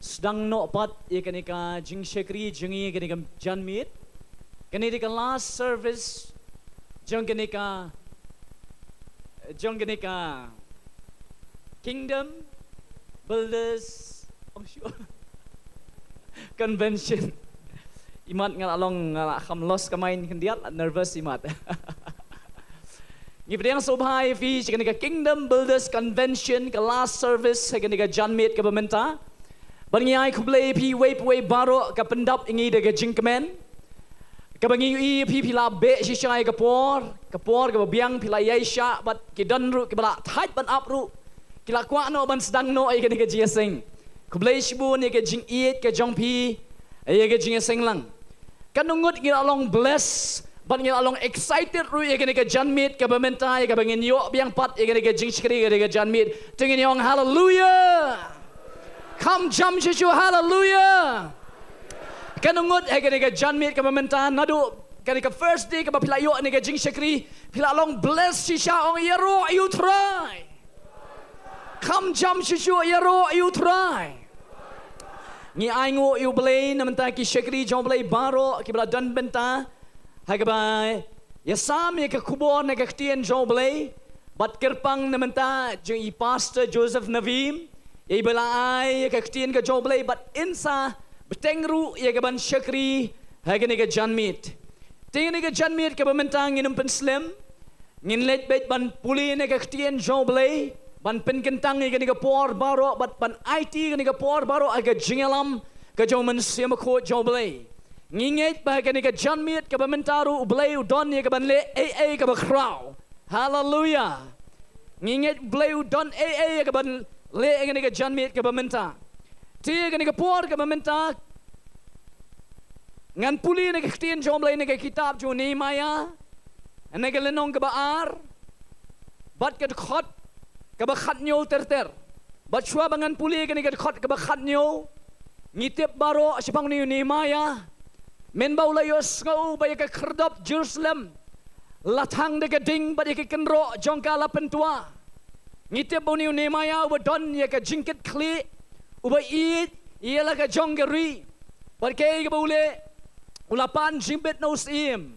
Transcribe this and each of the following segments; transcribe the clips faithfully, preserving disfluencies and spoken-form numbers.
sdang noh pat ïa kane ka jingshakri jong ngi ïa kane ka janmiet. Kane dei ka last service jong kane ka, jong kane ka Kingdom Builders, oh, sure. Convention. Imat nga la long, nga la kham los ka main khyndiat, la nervous imat. Ngi pdiang sngewbha ïa phi sha kane ka Kingdom Builders Convention, ka last service ha kane ka janmiet kaba mynta. Bad ngi ai khublei ïa phi uwei pa uwei baroh, ka pyndap ïa ngi da ka jingkmen. Kaba ngi ïohi ïa phi, phi la beh shisha ïa ka por, ka por kaba biang phi la ïaishah, bad ki don ruh kiba la thait ban ap ruh, ki la kwah noh ban sdang noh ïa kane ka jingïaseng. Khublei shibun ïa ka jingïeit ka jong phi ïa ka jingïaseng lang. Katno ngut ngi la long bless bad ngi la long excited ruh ïa kane ka janmiet kaba mynta, ïa kaba ngin ïoh biang pat ïa kane ka jingshakri ïa kane ka janmiet. To ngin ong haleluya. Kham jam shisha haleluya. Katno ngut ha kane ka janmiet kaba mynta, naduh kane ka first day kaba phi la ïoh ïa kane ka jingshakri, phi la long bless shisha? Ong ïaroh ïa U Trai. Kham jam shisha, ïaroh ïa U Trai. Ngi ainguh ïa U Blei na bynta ki shakri jong U Blei baroh kiba la don bynta ha kaba ïasam ïa ka khubor na ka ktien jong U Blei, bad kyrpang na bynta jong i Pastor Joseph Navim, ïa iba la ai ïa ka ktien ka jong U Blei, bad in sa bteng ruh ïa kaban shakri ha kane ka janmiet. Te kane ka janmiet kaba mynta ngin ym pynslem, ngin leit beit ban pule na ka ktien jong U Blei, ban pynkyntang ïa kane ka por baroh, bad ban aiti ïa kane ka por baroh ha ka jingïalam ka jong U Mynsiem Bakhuid jong U Blei. Ngi ngeit ba ha kane ka janmiet kaba mynta ruh U Blei u don ïa kaban leh ei ei kaba khraw. Haleluya. Ngi ngeit U Blei u don ei ei ïa kaban leh ha kane ka janmiet kaba mynta. Te ha kane ka por kaba mynta ngan pule na ka ktien jong U Blei na ka kitab jong u Nehemiah, na ka lynnong kaba ar, bad ka dkhot kaba khathynñiew ter ter. Bad shuwa ba ngan pule kane ka dkhot kaba khathynñiew, ngi tip baroh shaphang une u Nehemiah, mynba u la ïohsngew ba ïa ka khyrdop Jerusalem la thang da ka ding bad ïa ka kynroh jong ka la pyntwa. Ngi tip ba une u Nehemiah uba don ïa ka jingkitkhlieh, uba ïeit ïa la ka jong ka ri, bad kaei kaba u leh, u la pan jingbit na u syiem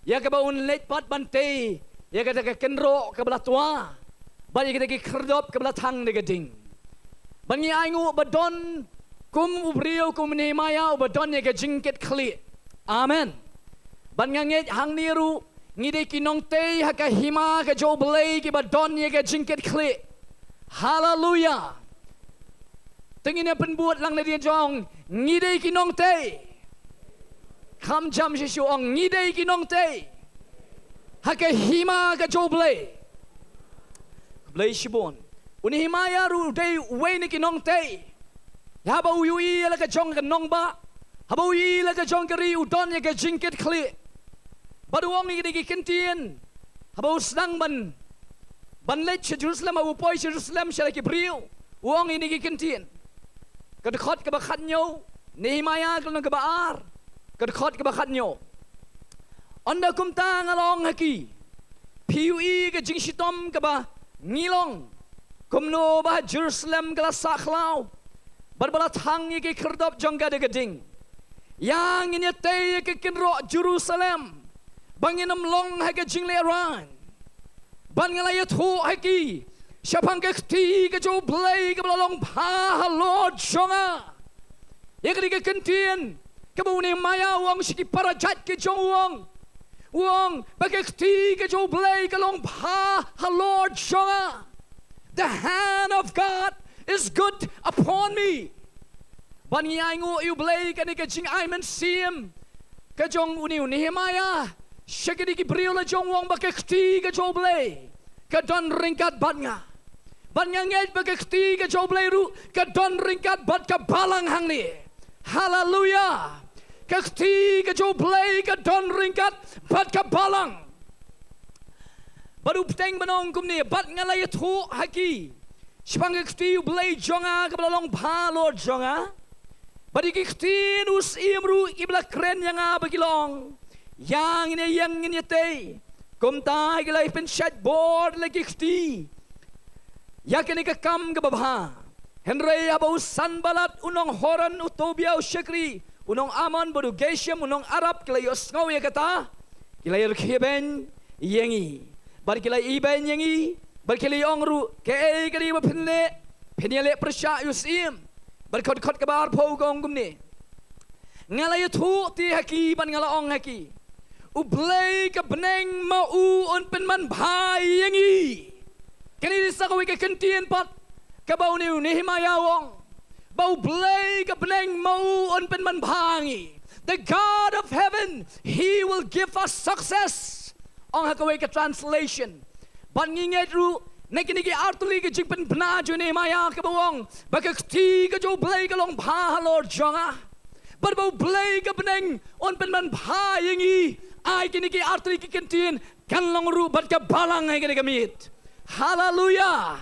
ïa kaba un leit pat ban tei ïa kata ka kynroh kaba la twa bad ïa kata ki khyrdop kaba la thang da ka ding. Bad ngi ainguh ba don kum u briew kum u Nehemiah uba don ïa ka jingkitkhlieh. Amen. Bad nga ngeit hangne ruh ngi dei ki nongtei ha ka hima ka jong U Blei kiba don ïa ka jingkitkhlieh. Haleluya. Te ngin ïa pynbud lang nadien, jong ngi dei ki nongtei. Kham jam shisha, ong ngi dei ki nongtei ha ka hima ka jong U Blei. Khublei shibun. U Nehemiah ruh u dei uwei na ki nongtei. Haba u ïohi ïa la ka jong ka nongbah, haba u ïohi ïa la ka jong ka ri, u don ïa ka jingkitkhlieh. Bad u ong ïa kine ki kyntien haba u sdang ban, ban leit sha Jerusalem, haba u poi sha Jerusalem sha la ki briew, u ong ïa kine ki kyntien. Ka dkhot kaba khathynñiew, Nehemiah ka lynnong kaba ar, ka dkhot kaba khathynñiew. Ynda kumta nga la ong ha ki, phi ïohi ka jingshitom kaba ngi long, kumno ba ha Jerusalem ka la sah khlaw bad ba la thang ïa ki khyrdop jong ka da ka ding. Ïa ngin ïa tei ïa ka kynroh Jerusalem ba ngin ym long ha ka jinglehrain. Bad nga la ïathuh ha ki shaphang ka kti ka jong U Blei kaba la long bha halor jong nga. Ïa kane ka kyntien kaba u Nehemiah u ong sha ki para jait ka jong u, u ong, u ong ba ka kti ka jong U Blei ka long bha halor jong nga. The hand of God is good upon me. Bad ngi ainguh ïa U Blei kane ka jingai mynsiem ka jong une u Nehemiah sha kine ki briew la jong u, u ong ba ka kti ka jong U Blei ka don ryngkat bad nga. Bad nga ngeit ba ka kti ka jong U Blei ruh ka don ryngkat bad ka balang hangne. Haleluya. Ka kti ka jong U Blei ka don ryngkat bad ka balang. Bad u bteng ban ong kumne, bad nga la ïathuh ha ki shaphang ka kti U Blei jong nga kaba la long bha halor jong nga. Bad ïa ki ktien u syiem ruh kiba la kren ïa nga ba ki la ong, ïa ngin ïa ïeng ngin ïa tei. Kumta ki la ïa pynshait bor la ki kti ïa kane ka kam kaba bha. Hynrei haba u Sanballat, u nong Horon, u Tobia u shakri, u nong Ammon bad u Geshem u nong Arab ki la ïohsngew ïa kata, ki la ïarkhie beiñ ïa ngi, bad ki la ibeiñ ïa ngi, bad ki la ong ruh, kaei kane ba phin leh? Phin ïaleh pyrshah ïa u syiem? Bad khot khot kaba arphew ka ong kumne: Nga la ïathuh te ha ki bad nga la ong ha ki, U Blei ka bneng ma u un pynman bha ïa ngi. Kane dei sa kawei ka kyntien pat kaba une u Nehemiah u ong, ba U Blei ka bneng ma u un pynman bha ïa ngi. The God of heaven, he will give us success. Ong ha kawei ka translation. Bad ngi ngeit ruh na kine ki artylli ki jingpynbna jong u Nehemiah kaba u ong ba ka kti ka jong U Blei ka long bha halor jong nga, bad ba U Blei ka bneng un pynman bha ïa ngi. Ai kine ki artylli ki kyntien kan long ruh bad ka balang ha kane ka miet. Haleluia.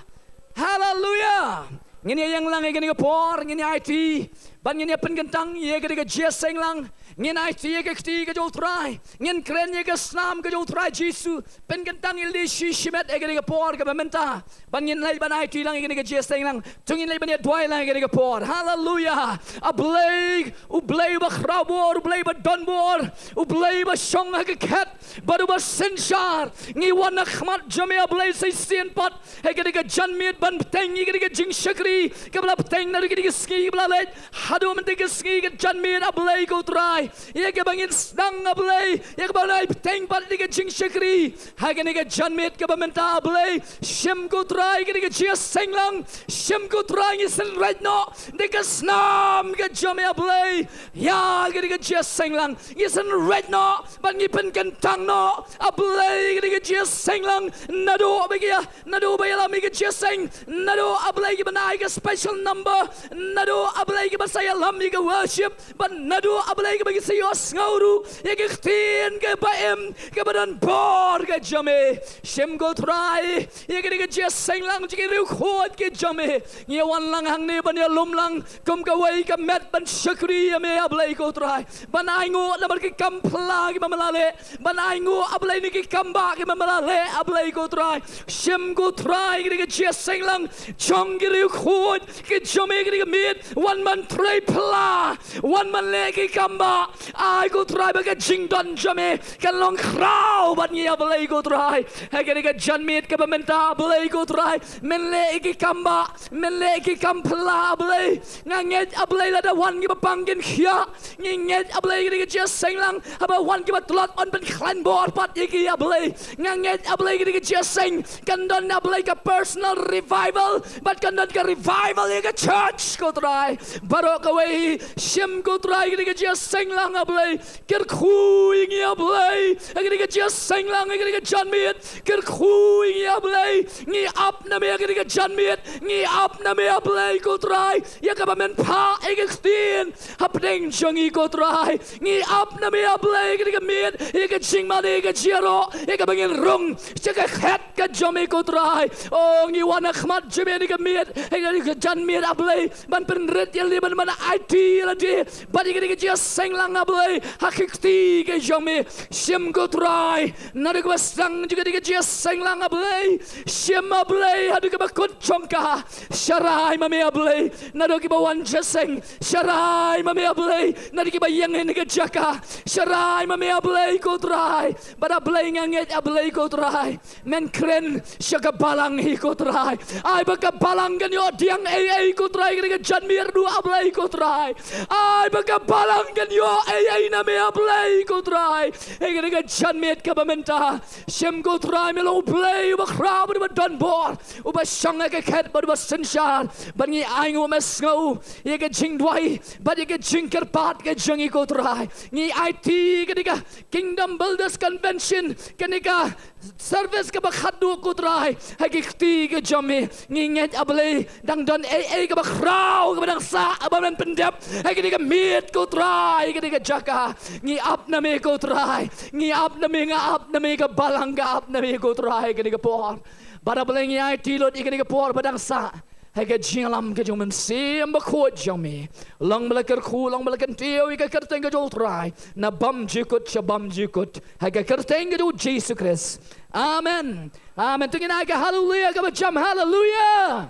Haleluia. Ngin ïa ïeng lang ha kane ka por, ngin ïa aiti bad ngin ïa pynkyntang ïa kane ka jingïaseng lang. Ngin aiti ïa ka kti ka jong U Trai, ngin kren ïa ka snam ka jong U Trai Jisu. Pynkyntang ïa lade shi shimet ha kane ka por kaba mynta, bad ngin leit ban aiti lang ha kane ka jingïaseng lang. To ngin leit ban ïa duwai lang ha kane ka por. Haleluia. A Blei, U Blei uba khraw bor, U Blei uba don bor, U Blei uba shong ha ka khet bad uba synshar, ngi wan ha khmat jong me A Blei sa shisien pat ha kane ka janmiet ban bteng ïa kane ka jingshakri kaba la bteng naduh kine ki sngi kiba la leit haduh mynta ka sngi ka janmiet, A Blei ko Trai, ïa kaba ngin sdang, A Blei, ïa kaba ngin bteng pat ïa ka jingshakri ha kane ka janmiet kaba mynta, A Blei. Shim ko Trai kane ka jingïaseng lang, shim ko Trai, ngi synreit noh da ka snam ka jong me, A Blei, ïa kane ka jingïaseng lang. Ngi synreit noh bad ngi pynkyntang noh, A Blei, kane ka jingïaseng lang, naduh ba ki ïa, naduh ba ïalam ïa ka jingïaseng, naduh, A Blei, kiba na ai ka special number, naduh, A Blei, kiba sa ïalam ïa ka worship, bad naduh, A Blei, kiba ki sa ïohsngew ruh ïa ka ktien kaba im kaba don bor ka jong me. Shim ko Trai ïa kane ka jingïaseng lang jong ki riewkhuid ki jong me. Ngi wan lang hangne ban ïalum lang kum kawei ka met ban shakri ïa me, A Blei ko Trai, ban ainguh namar ki kam pla kiba me la leh, ban ainguh, A Blei, na ki kam bah kiba me la leh, A Blei ko Trai. Shim ko Trai kane ka jingïaseng lang jong ki riewkhuid ki jong me ha kane ka miet. Wan ban trei pla, wan ban leh ki kam bah. Ai ko Trai ba ka jingdon jong me kan long khraw bad ngi, A Blei ko Trai, ha kane ka janmiet kaba mynta, A Blei ko Trai. Men leh ïa ki kam bah, men leh ïa ki kam pla, A Blei. Nga ngeit, A Blei, lada wan kiba pang kin khiah, ngi ngeit, A Blei, kane ka jingïaseng lang, haba wan kiba tlot yn pynkhlaiñ bor pat ïa ki, A Blei. Nga ngeit, A Blei, kane ka jingïaseng kan don, A Blei, ka personal revival bad kan don ka revival ïa ka church ko Trai. Baroh kawei, shim ko Trai kane ka jingïaseng lang, A Blei. Kyrkhu ïa ngi, A Blei, ha kane ka jingïaseng lang, ha kane ka janmiet. Kyrkhu ïa ngi, A Blei. Ngi ap na me ha kane ka janmiet. Ngi ap na me, A Blei ko Trai, ïa kaba men phah ïa ka ktien hapdeng jong ngi ko Trai. Ngi ap na me, A Blei, ha kane ka miet, ïa ka jingmane, ïa ka jingïaroh, ïa kaba ngin rung sha ka khet ka jong me ko Trai. O, ngi wan ha khmat jong me ha kane ka miet, ha kane ka janmiet, A Blei, ban pynrit ïa lade, ban, ban aiti ïa lade bad ïa kane ka jingïaseng lang, A Blei, ha ka kti ka jong me. Shim ko Trai naduh kaba sdang jong kane ka jingïaseng lang, A Blei. Shim, A Blei, haduh kaba kut jong ka. Sharai ma me, A Blei, naduh kiba wan jingïaseng. Sharai ma me, A Blei, naduh kiba ïeng ha kane ka jaka. Sharai ma me, A Blei ko Trai. Bad, A Blei, nga ngeit, A Blei ko Trai, men kren sha ka balang hi ko Trai. Ai ba ka balang kan ïoh pdiang ei ei ko Trai, ha kane ka janmiet ruh, A Blei ko Trai. Ai ba ka balang kan ïoh ei ei na me, A Blei ko Trai, ha kane ka janmiet kaba mynta. Shim ko Trai, me long U Blei uba khraw bad uba don bor, uba shong ha ka khet bad uba synshar. Bad ngi ainguh, me sngew ïa ka jingduwai bad ïa ka jingkyrpad ka jong ngi ko Trai. Ngi aiti kane ka Kingdom Builders Convention, kane ka service kaba khatduh ko Trai, ha ka kti ka jong me. Ngi ngeit, A Blei, dang don ei ei kaba khraw kaba dang sah, kaba men pyndep ha kane ka miet ko Trai, ha kane ka jaka. Ngi ap na me ko Trai. Ngi ap na me, nga ap na me, ka balang ka ap na me ko Trai, ha kane ka por. Bad, A Blei, ngi aiti lut ïa kane ka por ba dang sah ha ka jingïalam ka jong u Mynsiem Bakhuid jong me. Long ba la kyrkhu, long ba la kyntiew ïa ka kyrteng ka jong u Trai na bymjukut sha bymjukut, ha ka kyrteng ka jong u Jisu Khrist. Amen. Amen. To ngin ai ka haleluia kaba jam, haleluia.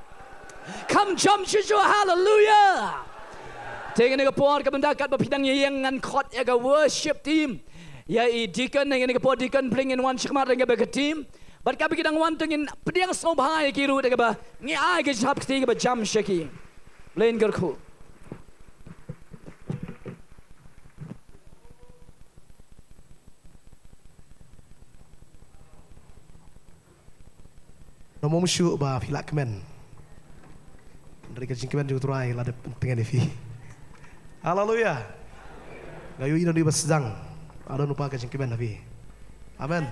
Kham jam shuh shuh, haleluya. Te ha kane ka por ka mynta katba phi dang ïeng ngan khot ïa ka worship team. Ïa i deacon, ha kane ka por deacon, pyrshang ngin wan shakhmat ha kaba ka team. Bad katba ki dang wan te ngin pdiang sngewbha ïa ki ruh da kaba ngi ai ka jingïarap kti kaba jam sha ki. Len kyrkhu. Ngam ong shuh ba phi lah kmen. Hynrei ka jingkmen jong u Trai la dep pyntngen ïa phi. Haleluya. Nga ïohi nangne ba sdang. Ka don lypa ka jingkmen ha phi. Amen.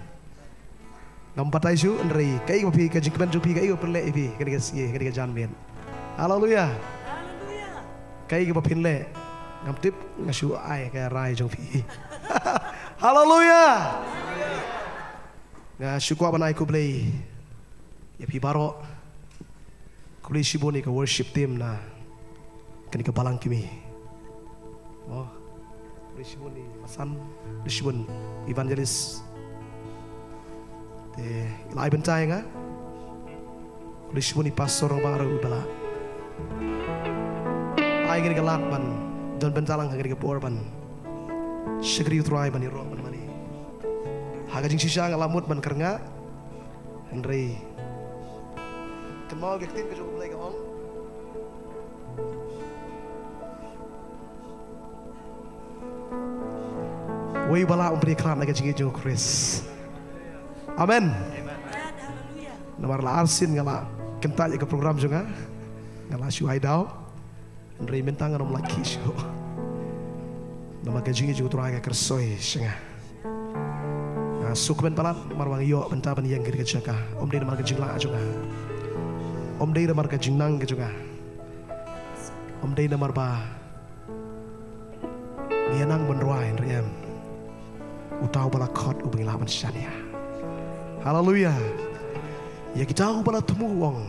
Ngam batai shuh, hynrei kaei ba phi, ka jingkmen jong phi kaei ba pynleh ïa phi kane ka sngi, kane ka janmiet. Haleluya. Kaei kaba phin leh, ngam tip, nga shu ai ka rai jong phi. Haleluya. Nga shu kwah ban ai khublei ïa phi baroh. Khublei shibun ïa ka worship team na kane ka balang kmie. Oh. Khublei shibun i Masan, khublei shibun evangelist. Te i la ai bynta ïa nga. Khublei shibun i pastor rangbah ruh iba la ai kane ka lad ban don bynta lang ha kane ka por ban shakri u Trai ban ïaroh ban mane. Ha ka jingshisha nga la mut ban kyrngah. Hynrei kynmaw ka ktien ka jong U Blei ka ong, uwei uba lah un pynïakhlad na ka jingïeit jong u Khrist. Amen. Namar la arsien nga la kyntait ïa ka program jong nga. Nga la shu ai daw. Hynrei mynta ngan ym lah khih shuh. Namar ka jingïeit jong u Trai ka kyrsoi sha nga. Nga sngewkmen palat namar ba nga ïoh bynta ban ïeng ha kane ka jaka. Ym dei namar ka jinglah jong nga. Ym dei namar ka jingnang ka jong nga. Ym dei namar ba ngi ïa nang ban rwai, hynrei em, uta uba la khot uba ngi lah ban shaniah. Haleluya. Ïa kita uba la thmu u ong,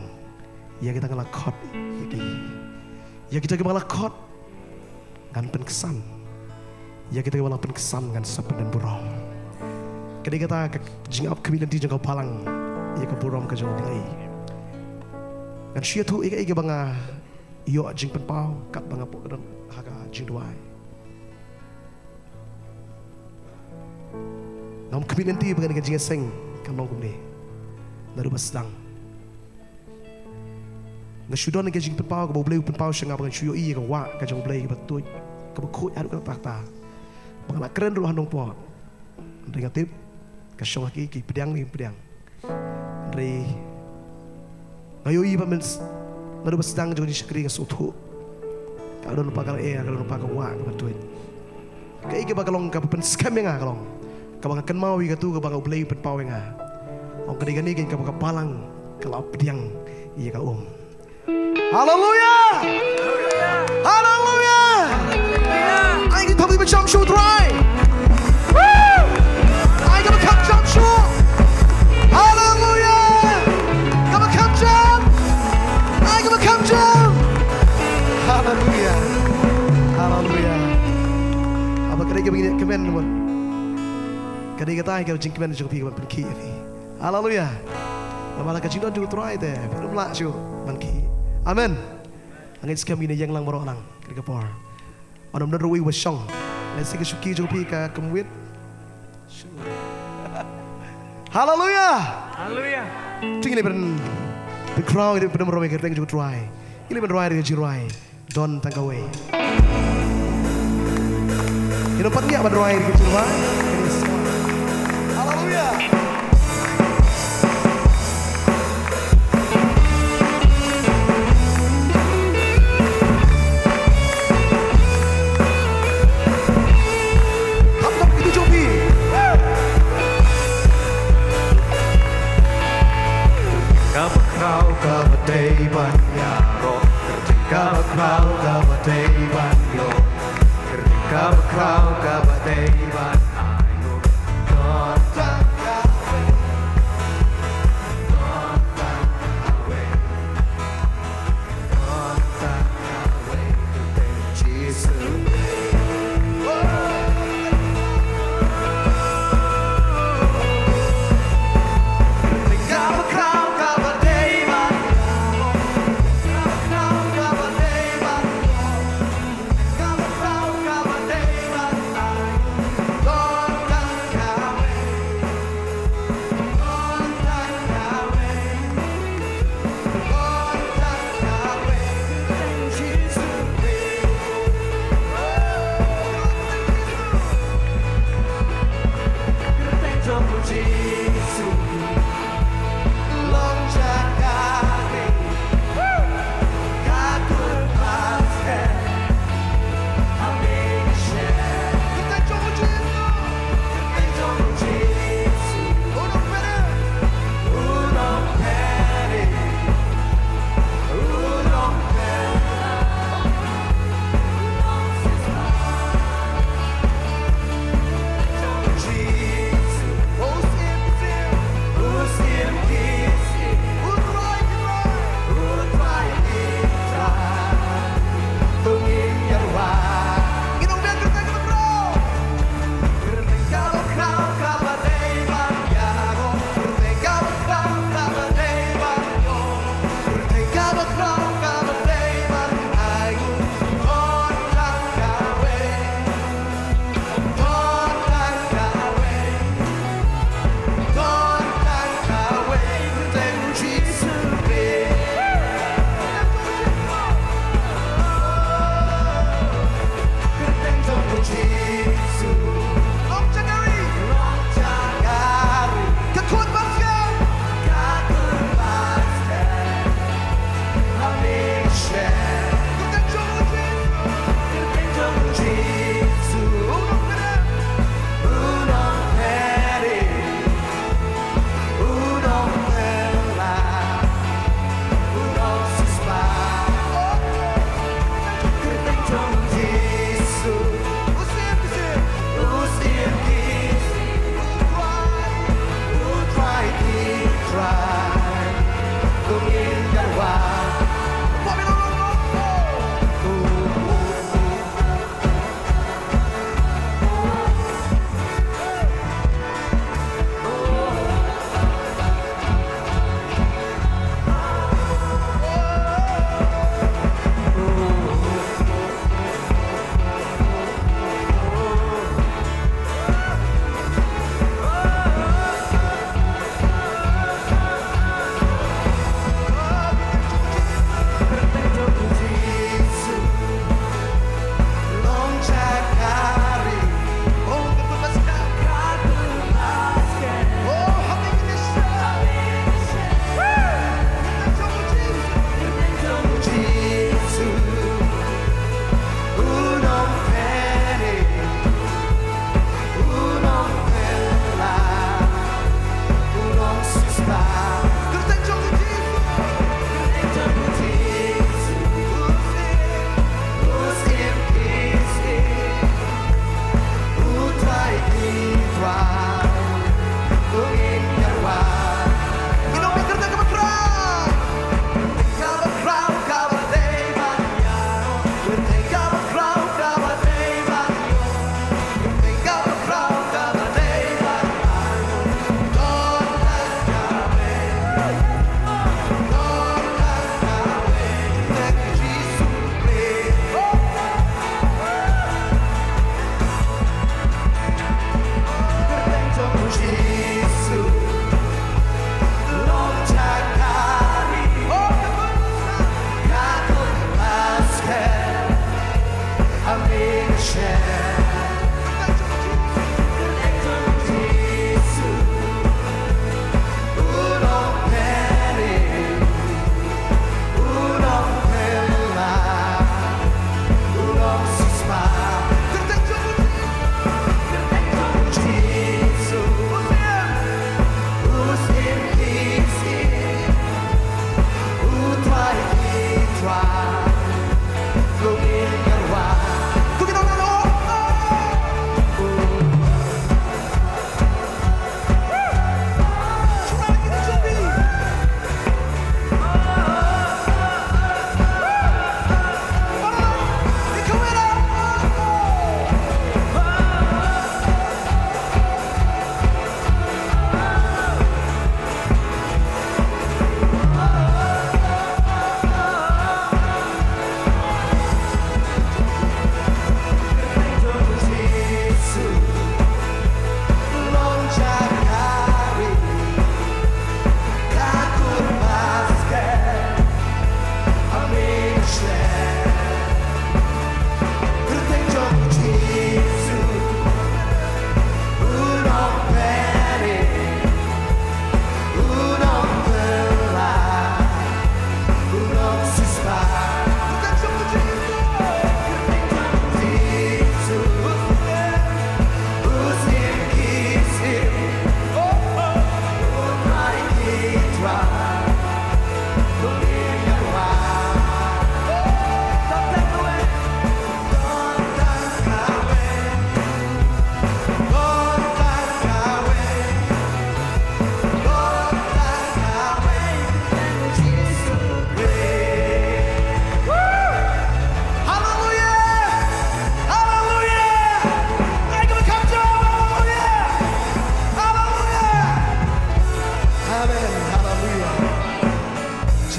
ïa kita nga la khot ïa ki. Ïa kita kiba nga la khot ngan pynksan. Ïa kita kiba nga la pynksan ngan sa pyndon burom. Ka dei kata ka jingap khmih lynti jong ka balang ïa ka burom ka jong U Blei. Ngan shu ïathuh ïa kaei kaba nga ïoh jingpynpaw katba nga poi ka don ha ka jingduwai. Ngam khmih lynti ba kane ka jingïaseng kan long kumne. Naduh ba sdang nga shu don ka jingpynpaw kaba U Blei u pynpaw sha nga ba ngan shu ïohi ïa ka wah ka jong U Blei kaba tuid, kaba khuid haduh katta katta. Ba nga la kren ruh ha Nongpoh. Hynrei nga tip ka shong ha ki, ki pdiang, ki pdiang. Hynrei nga ïohi ba mynta naduh ba sdang jong ka jingshakri nga sngewthuh ka don lypa ka lyer, ka don lypa ka wah kaba tuid. Kaei kaba ka long kaba pynskhem ïa nga ka long kaba nga kynmaw ïa katu kaba nga U Blei u pynpaw ïa nga. Ong ka dei kane kaba ka balang ka la pdiang ïa ka um. Haleluya. Haleluya. Ai ka thok ba jam shuh U Trai. Woo! Ai kaba kham jam shuh. Haleluya. Kaba kham jam. Ai kaba kham jam. Haleluya. Haleluya. Haba ka dei kaba ngi ïakmen, ka dei kata ka jingkmen jong phi kaba pynkhih ïa phi. Haleluya. Namar ka jingdon jong U Trai te phi ym lah shuh ban khih. Amen. Nga ngeit skhem ngin ïeng lang baroh lang ha kane ka por. Ym don ruh uwei uba shong. Lehse ka shuki jong phi ka kynwit. Haleluya. Haleluya. Te ngin ïa pynkhraw, ngin ïa pynburom ïa ka kyrteng jong U Trai. Ngin ïa pynrwai ïa ka jingrwai Don Tang Kawei. Ngin ym pat ngiah ban rwai ïa ka jingrwai. Haleluya. Kham dap kito jong phi. Kaba khraw kaba dei ban ïaroh, kaba khraw kaba dei ban ïoh, kaba khraw kaba dei ban ai.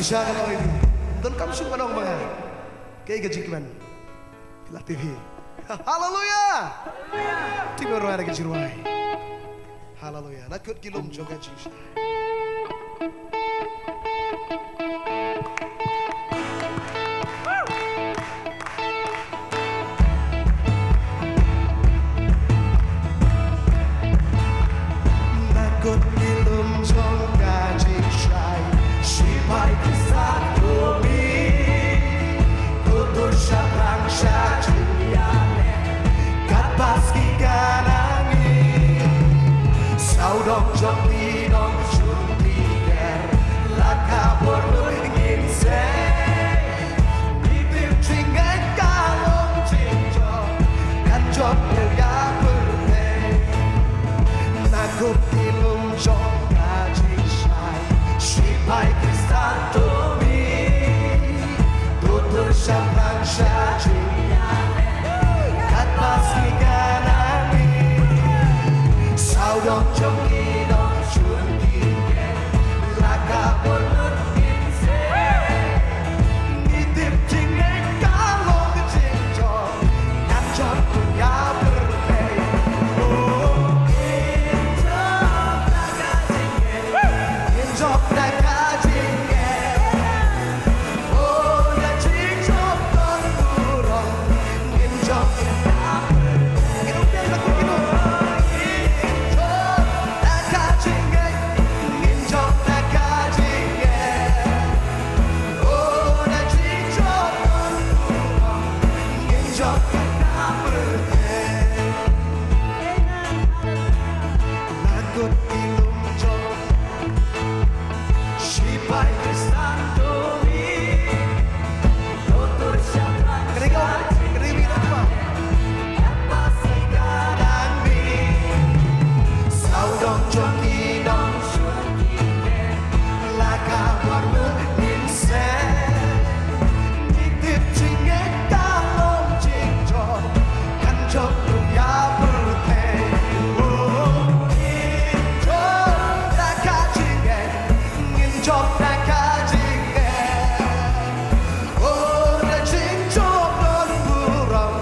Sha ka lawei. Donkam shuh ban ong ma nga kaei ka jingkmen. Phi la tip hi. Haleluya. Te ngin rwai da ka jingrwai. Haleluya. Na kut ki lum jong ka jingshai. Na kut ki lum jong ka jingshai, shipai Khristan to mih, to tur shaphrang sha jingïaleh, katba sngi ka nang mih. Sawdong jong ki nongshun ki ker, la ka bor lut ngin sei. Ngi tip jingngeit ka long jingjop, kan jop ïa ka pyrthei. Na kut ki lum jong ka jingshai, shipai Khristan to mih, to tur shaphrang sha jingïaleh, katba sngi ka nang mih. Sawdong jong ki nongshun ki ker, la ka bor lut ngin sei. Ngi tip jingngeit ka long jingjop, kan jop ïa ka pyrthei. Oh, ngin jop da ka jingngeit, ngin jop da ka jingngeit. Oh, da jingjop don burom, ngin jop ïa ka pyrthei. Ngin jop da ka jingngeit, ngin jop da ka jingngeit, ngin jop da ka jingngeit. Oh, da jingjop don burom, ngin jop ïa ka pyrthei. Na kut ki lum jong shipai Khristan to mih, to tur shaphrang sha jingïaleh, katba sngi ka nang mih. Sawdong jong ki nongshun ki ker, la ka bor lut ngin sei. Ngi tip jingngeit ka long jingjop, kan jop ïa ka pyrthei. Oh, ngin jop da ka jingngeit, ngin jop da ka jingngeit. Oh, da jingjop don burom,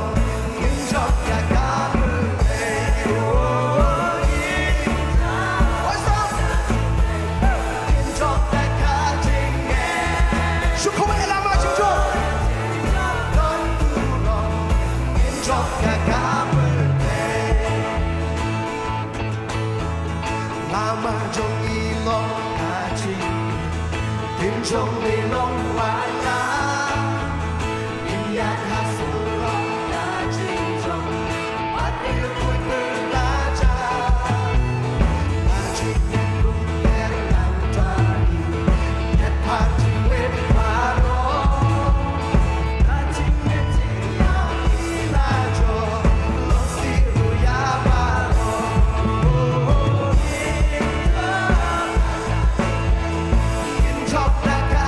ngin jop ïa ka pyrthei. Oh, ngin jop, ngin jop da ka jingngeit. Shu khawai lama jingjop. Don burom, ngin jop ïa ka pyrthei. Lama jong ngi long ka jingim, ktien jong ngi long waiñ. Ngin ïaid ha surok ka jingjop, bad ïa ka pyrthei la jam. Ka jingngeit kumne nang tari, ngeit bad jingngeit baroh. Ka jingngeit jingngeit la jop, long sih ruh ïa baroh. Oh, oh, oh. Ngin jop da ka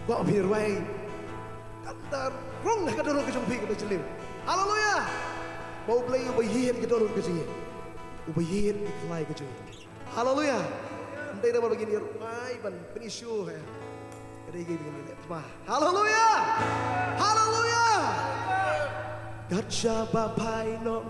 Kwah phi rwai. Kata rung ha ka dohnud ka jong phi kaba jylliew. Haleluya. Ba U Blei uba ïeit ka dohnud ka jong ngi. Uba ïeit ka khlai ka jong ngi. Haleluya. Ym dei namar ba ngin ïa rwai ban pynïashoh, eh. Ka dei ka ba ngin ïa leh thma. Haleluya. Haleluya. Kat shaba phai noh.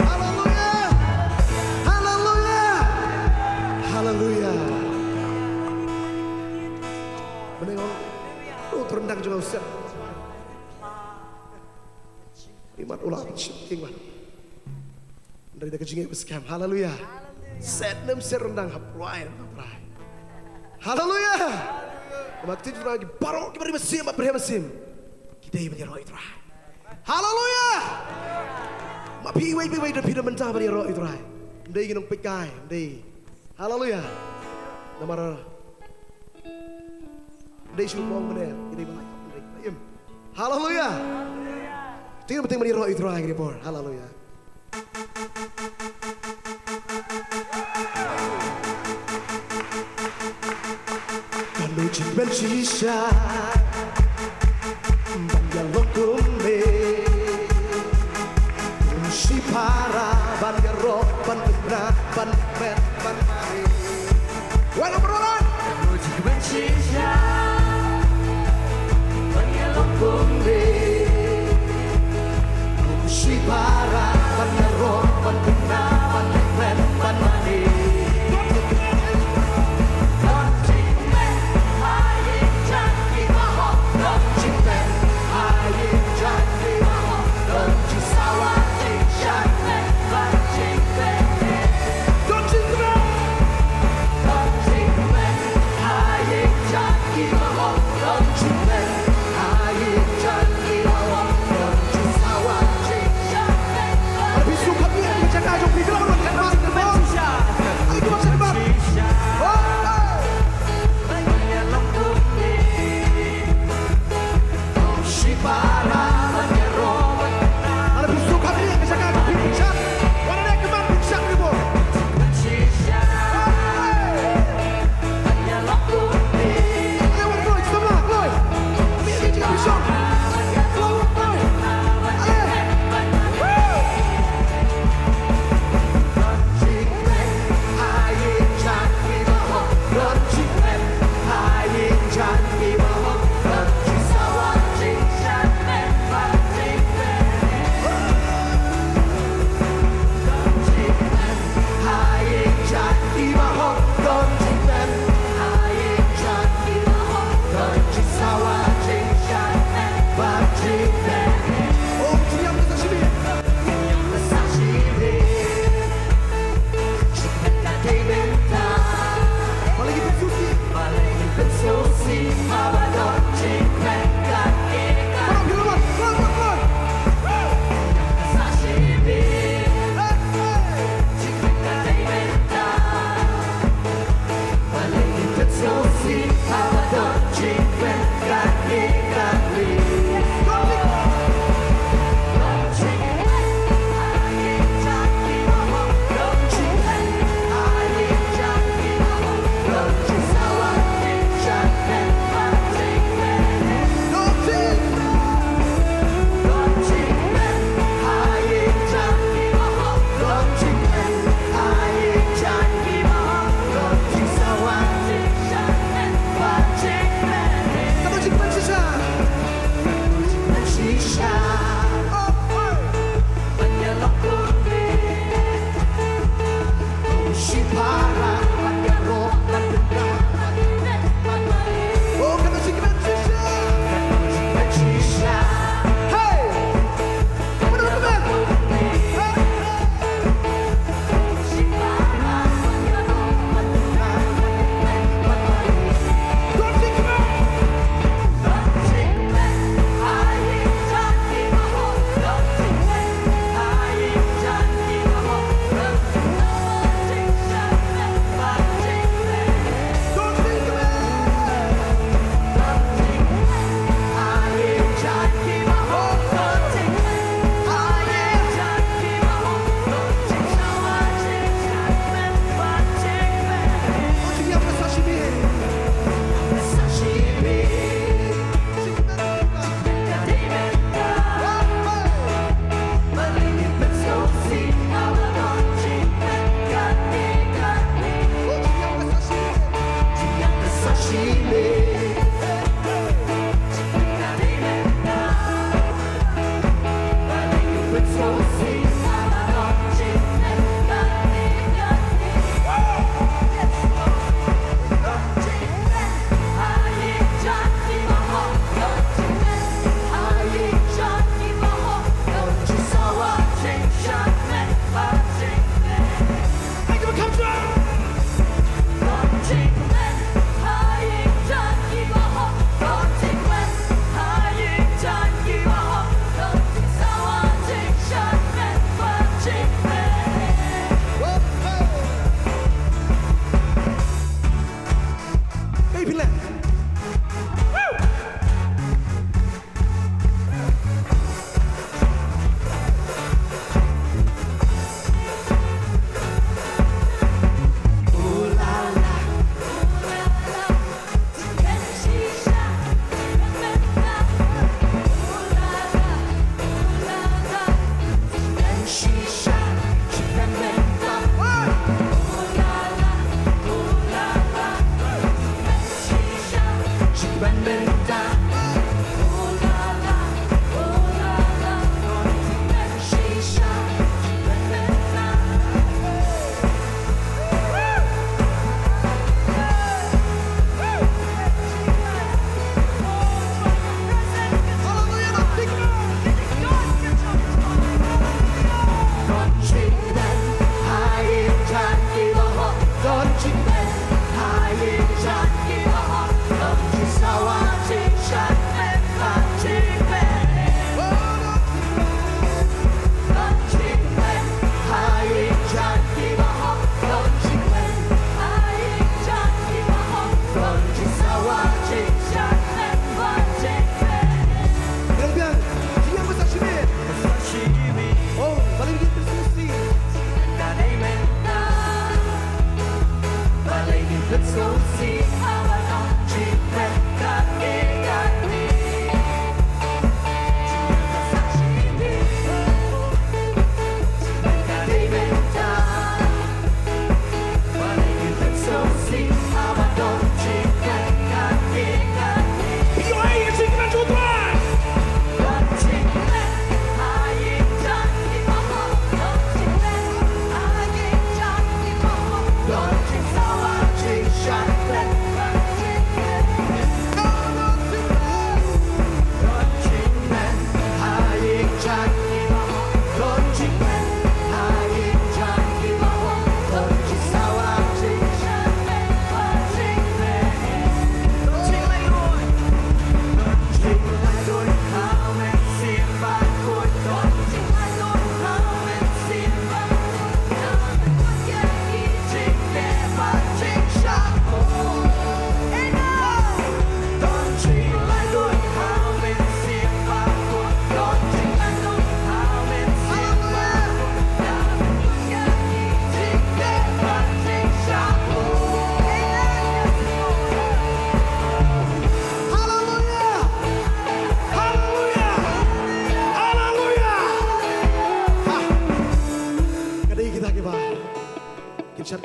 Haleluya. Haleluya. Haleluya. Mynta ngin ïa ryndang jong u Sep. Imat u la pynshit king man. Hynrei da ka jingïeit ba skhem. Haleluya. Set nem set ryndang hap rwai ryndang trai. Haleluya. Namar ka ktien jong u Trai, ki baroh kiba ri mynsiem, ba pyrshah mynsiem, ki dei ban ïaroh ïa u Trai. Haleluya. Ma phi iwei pa iwei da phi da bynta ban ïaroh ïa u Trai. Ym dei ki nongpeitkai, ym dei. Haleluya. Namar ym dei shu ong mynne, ki dei ban lait hap, ym dei. Im. Haleluya. Te ngin bteng ban ïaroh ïa u Trai ha kane ka por. Haleluya. Ka lujing ban shisha ban ïalong kumne. Kum shipara ban ïaroh ban kynrad ban met ban mane. Wan umrollan. Ka lujing ban shisha ban ïalong kumne.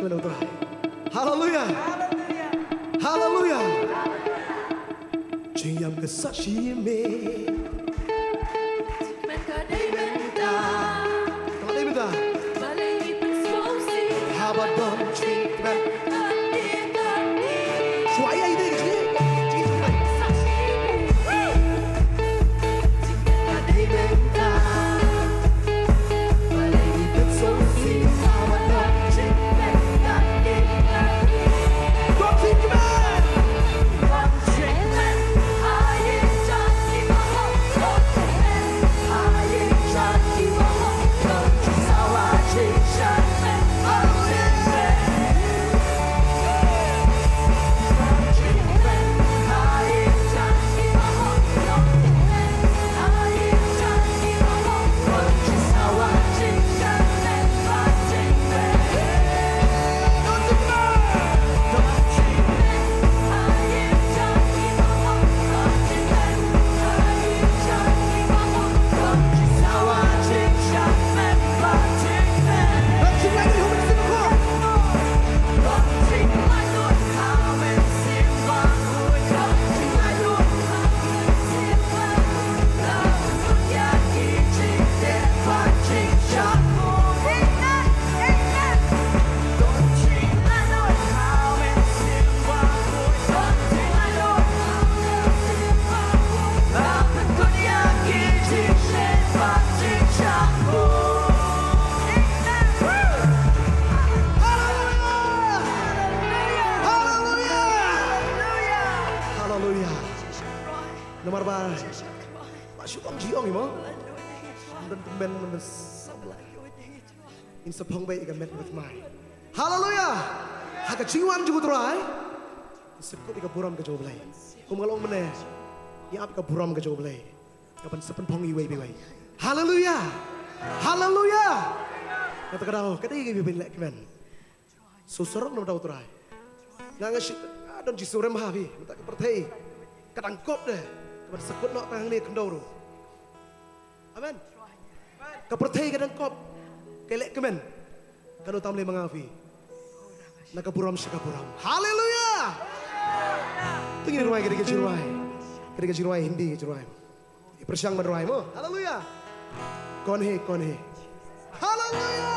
Haleluya. Haleluya. Jingïam ka sakhi me. Ka dei mynta. Haba don jingkmen. Shuwa ïa ide ki jingkmen. Haleluya. Namar ba la shu ong jingong hi mo. Don tymmen, don sablai. Ngin sa phong beit ïa ka met ka thymmai. Haleluya. Ha ka jingwan jong U Trai, ngin sa kut ïa ka burom ka jong U Blei. Kum nga la ong mynne, ïa ap ïa ka burom ka jong U Blei, ka ban sa pynphong iwei pa iwei. Haleluya. Haleluya. Kata ka daw ka dei ka ban leh kmen. Sngewsarong na bynta U Trai. Nga nga shu, ah, don jingsngewrem ha phi, mynta ka pyrthei ka dang kop de, ka ban sa kut noh tang hangne khyndew ruh. Amen. Ka pyrthei ka dang kop, ka leh kmen. Kano tam lei ma nga phi? Na ka burom sha ka burom. Haleluya. To ngin rwai ka dei ka jingrwai, ka dei ka jingrwai Hindi, ka jingrwai. Pyrshang ban rwai mo. Haleluya. Kaun hai, kaun hai. Haleluya.